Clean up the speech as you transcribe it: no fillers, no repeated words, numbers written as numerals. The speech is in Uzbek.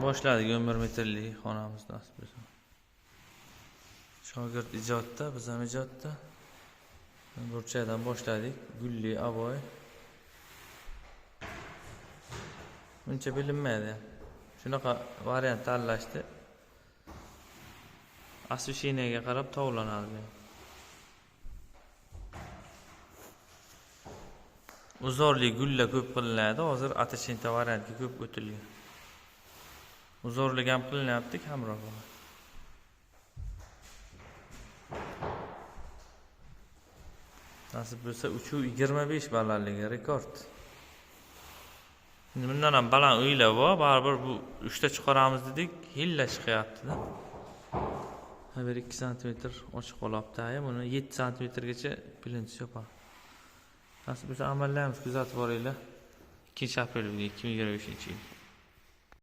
Boshladik 11 metrli xonamiz nasib bo'lsa. Shogird ijodda, biz ham ijodda. Burchakdan boshladik. Gulli aboy. Uncha bilinmaydi. Shunaqa variant tanlashdi. Освещениеga qarab tovlanadi. Uzorli gullar ko'p qilinadi. Hozir atachinta variantga ko'p o'tilgan. Uzorlik ham qilinyapti, kamroq bo'ladi. Nasib bo'lsa 3.25 balandligi rekord. Endi bundan ham baland uylar bor, baribir bu 3 ta chiqaramiz dedik, hilla chiqyapti-da. Ha, bir 2 santimetr ochiq qolyapti, buni 7 santimetrgacha plintus yopadi. Nasib bo'lsa amallaymiz, kuzatib boringlar. 2 aprel 2025-yil.